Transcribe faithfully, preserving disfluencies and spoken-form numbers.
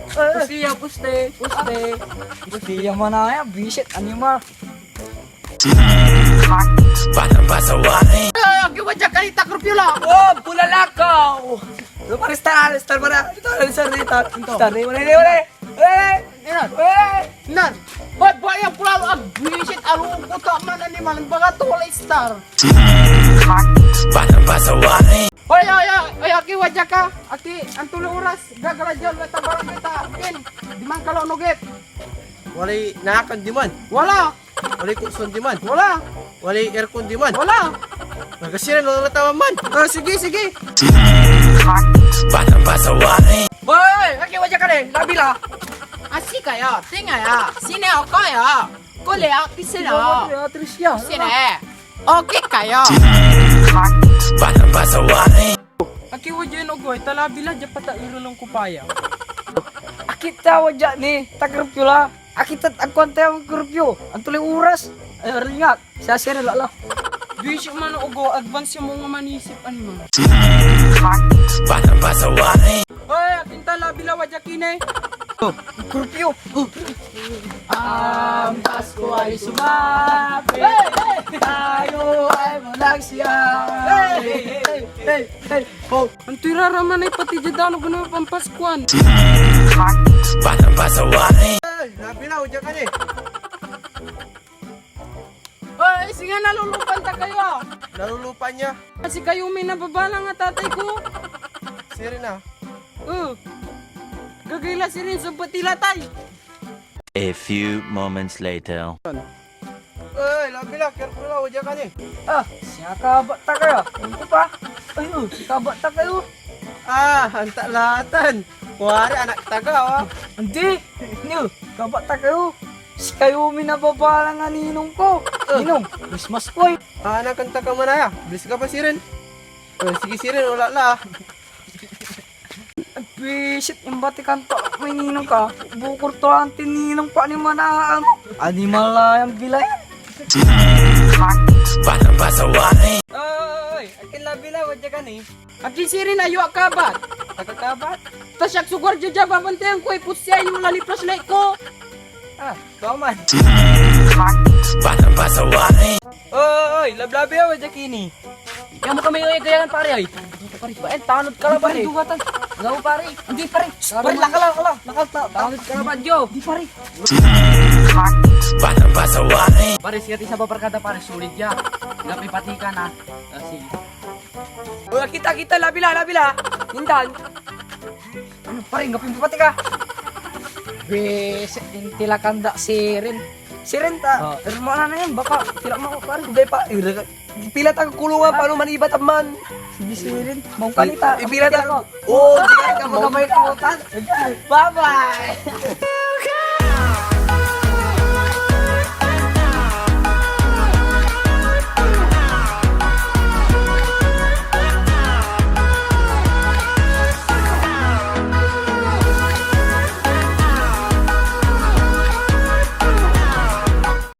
Pusti ya, pusti, pusti. Pusti ya manaya, bisit, animal. Bata pa sa wani. Ay, agi, wadya ka ni Takrupyo la. Oh, bulalakaw. Lo, pare, star, star, pare. Star, star, star, star, wala, wala, wala. Wala, Inan. Wala. Inan. Hoy, buhay ang pulaw, ag buwisit, arugo to man animal, baga to, wala star. Bata pa sa wani. Hoy, hoy, hoy, hoy, aki, wadya ka. Aki, anto la oras? Gagala dyan, wala ta barangay ta. Akin, diman ka la onogit. Walay naakan diman. Wala. Walay kurson diman. Wala. Walay aircon diman. Wala. Nagasiran, wala tawa man. Ah, sige, sige. Bata pa sa wani. Boy, aki, wadya ka ni, labila. Asi kayo, tingaya. Sine ako ya? Kuli, aki sila. Sine? Okay kayo. Bata pa sa wani. Aki, wadya yan ogoy, ta labila, dya pataerelon ko pa ya. Aki ta, wadya ni, Takrupyo la. Aki ta, agkuan tayo, Takrupyo. Anto lay oras? Ay, aringak. Sasira la la. Duis yung man ogo, advance yung mga manisip, animal. Bata pa sa wani. Oy, akin ta, labila, wadya kine. Oh, Takrupyo. Oh. Ang Pasko ay sumapit. Hey, hey. Tayo ay walang siya. Hey, hey, hey, hey, hey. Oh. Antoy raraman ay pati dya danog na pampaskuan. Bata pa sa wani. Ay, labila, wadya ka ni. Oy, singa nalulupan ta kayo. Nalulupan niya. Kasi kayo may nababalang a tatay ko. Sirin ah. Oh. Gagay la sirin, sumpet ila tay. A few moments later. Ay, labila, careful la, wadya ka ni. Ah, siya kabat ta kayo. Ano pa? Ay, oh, kabat ta kayo. Ah, antalatan. Kuwari, anak taga, oh. Hindi. Nyo, kabat ta kayo. Si kayo may nababalang a ninong ko. Ah. Ninong, Christmas ko eh. Ah, anak, kanta ka manaya. Bilis ka pa sirin. Oh, sige sirin, wala la. Bisit, imbatikan to. May ninong ka. Bukor to, anti ninong pa ni manaan. Animal la yan, bilay. Bata pa sa wani. Oy, akin la bilay, wadya ka ni. Akin sirin ayo a kabat. Agka kabat? Ta siak so guardia dya, babantayan ko, ipot siya, yung lali flashlight ko. Ah, tua man. Bata pa sa wani. Oy, lablabi, ah, wadya kini. Kaya mo kami, oy, gayangan, pare, ay. Pare, ba, eh, tanod ka la, pare. Dugatan. Gaw, pare. Hindi, pare. Pare, laka la, laka la. Laka la. Tanod ka la, pare, yo. Di, pare. Bata pa sa wani. Pare, siya ti sa barkada, pare, solid ya. Gapi pati ka na. Ah, sige. Oh, kita, kita, labila, labila. Indan. Ano, pare, gapi pati ka. Wes, intilakan da sirin. Sirin ta. Oh. Hermana na yan, baka tila mo, pare. Hindi pa, ira-, pila ta kulungan, paano man iba ta man? Sige, sirin. Mong kanita. Ipila ta. Oh, di ka, kamay ko. Bye-bye.